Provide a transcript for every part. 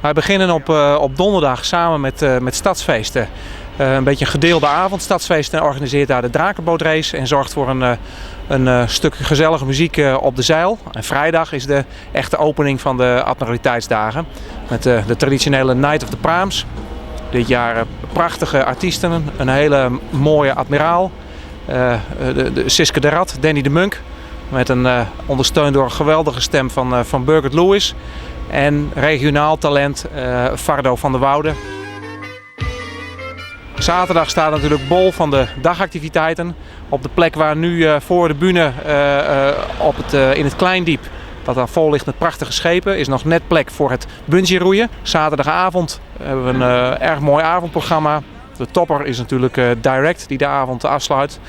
Wij beginnen op donderdag samen met Stadsfeesten. Een beetje een gedeelde avond. Stadsfeesten organiseert daar de drakenbootrace en zorgt voor een stuk gezellige muziek op de zeil. En vrijdag is de echte opening van de Admiraliteitsdagen. Met de traditionele Night of the Praams. Dit jaar prachtige artiesten, een hele mooie admiraal. De Siske de Rat, Danny de Munk. Met een ondersteund door een geweldige stem van Birgit Lewis. En regionaal talent Fardo van der Woude. Zaterdag staat natuurlijk bol van de dagactiviteiten. Op de plek waar nu voor de bühne in het Kleindiep, dat dan vol ligt met prachtige schepen, is nog net plek voor het bungee roeien. Zaterdagavond hebben we een erg mooi avondprogramma. De topper is natuurlijk Direct, die de avond afsluit.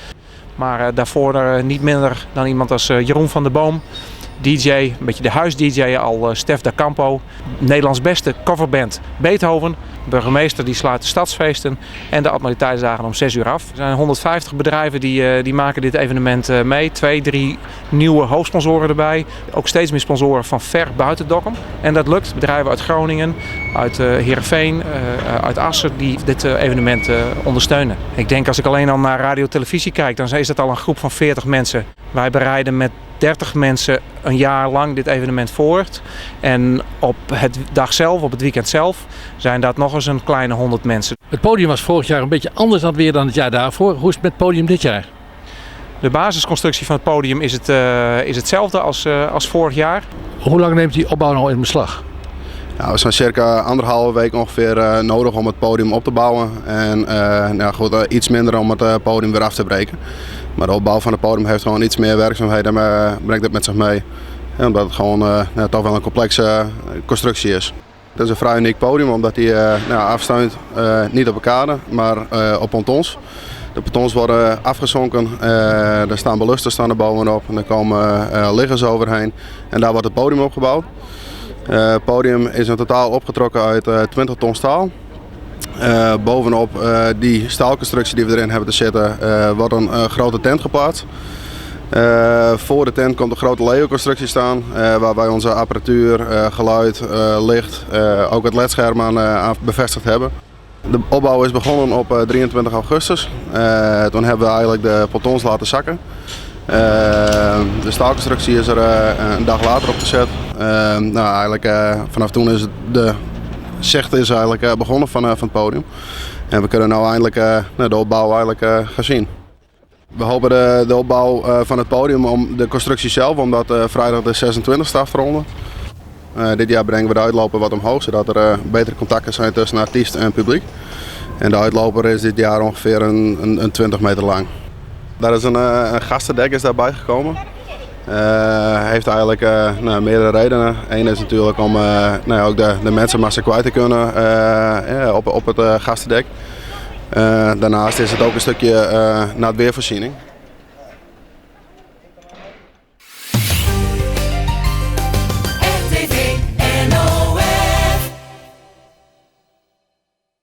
Maar daarvoor niet minder dan iemand als Jeroen van der Boom. DJ, een beetje de huis-DJ al, Stef da Campo. Nederlands beste coverband Beethoven. De burgemeester die sluit de stadsfeesten en de Admiraliteitsdagen om 6 uur af. Er zijn 150 bedrijven die maken dit evenement mee. 2, 3 nieuwe hoofdsponsoren erbij. Ook steeds meer sponsoren van ver buiten Dokkum. En dat lukt. Bedrijven uit Groningen, uit Heerenveen, uit Assen die dit evenement ondersteunen. Ik denk als ik alleen al naar radio en televisie kijk, dan is dat al een groep van 40 mensen. Wij bereiden met 30 mensen een jaar lang dit evenement voor. En op het dag zelf, op het weekend zelf, zijn dat nog eens een kleine 100 mensen. Het podium was vorig jaar een beetje anders dan weer dan het jaar daarvoor. Hoe is het met het podium dit jaar? De basisconstructie van het podium is hetzelfde als vorig jaar. Hoe lang neemt die opbouw nou in beslag? We zijn circa anderhalve week ongeveer nodig om het podium op te bouwen. En iets minder om het podium weer af te breken. Maar de opbouw van het podium heeft gewoon iets meer werkzaamheden, brengt het met zich mee. Ja, omdat het gewoon toch wel een complexe constructie is. Het is een vrij uniek podium omdat die afsteunt niet op een kade, maar op pontons. De pontons worden afgezonken, er staan ballusten staan er bovenop en er komen liggers overheen en daar wordt het podium opgebouwd. Het podium is in totaal opgetrokken uit 20 ton staal. Bovenop die staalconstructie die we erin hebben te zitten, wordt een grote tent geplaatst. Voor de tent komt een grote Lego-constructie staan, waar wij onze apparatuur, geluid, licht, ook het ledscherm aan bevestigd hebben. De opbouw is begonnen op 23 augustus. Toen hebben we eigenlijk de pontons laten zakken. De staalconstructie is er een dag later op gezet. Vanaf toen is het de zicht is eigenlijk begonnen van het podium. En we kunnen nu eindelijk de opbouw eigenlijk gaan zien. We hopen de opbouw van het podium om de constructie zelf, om dat vrijdag de 26e af te ronden. Dit jaar brengen we de uitloper wat omhoog, zodat er betere contacten zijn tussen artiest en publiek. En de uitloper is dit jaar ongeveer een 20 meter lang. Daar is een gastendek is daarbij gekomen. Heeft eigenlijk meerdere redenen. Eén is natuurlijk om ook de mensenmassa kwijt te kunnen op het gastendek. Daarnaast is het ook een stukje naar het weervoorziening.